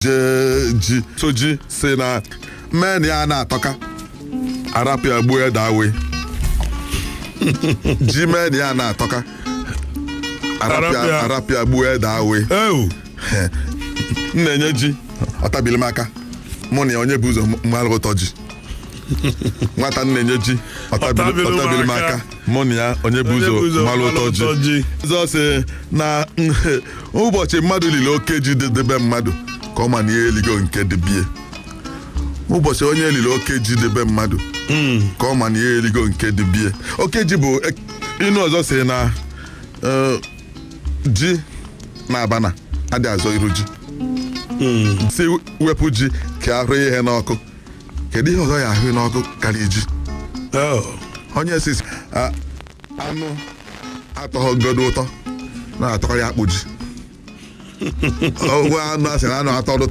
Jee ji soji si na mmen ya na-atọka arapịa gbuo ede awe ji men ya na-atọka arapịa Arapịa. Arapịa gbuo ede awe. Ewu. M na-enye ji ọtabili m aka, mụ na ya onye bụ ụzọ mmalụ ụtọ ji. Nwata m na-enye ji Ọtabili m ọtabili m aka. aka, mụ na ya onye bụ Onye bụ ụzọ ụzọ mmalụ ụtọ mmalụ ụtọ ji. ji. Ọzọ sị na ụbọchị mmadụ liri oke ji debe mmadụ ka ọ ma na ya eligo nke dịbie. Ụbọchị onye liri oke ji debe mmadụ ka ọ ma na ya eligo nke dịbie. Oke ji bụ inu. Ọzọ sị na ji na abana adị azọ iru ji si wepụ ji ka ahụ ihe n'ọkụ. Kedu ihe ọzọ ya ahụ n'ọkụ karịa ji? Oh. Onye si anụ atọghọgodo ụtọ na-atọkarị akpụ ji. Ọgwụ anụ asị na anụ atọ.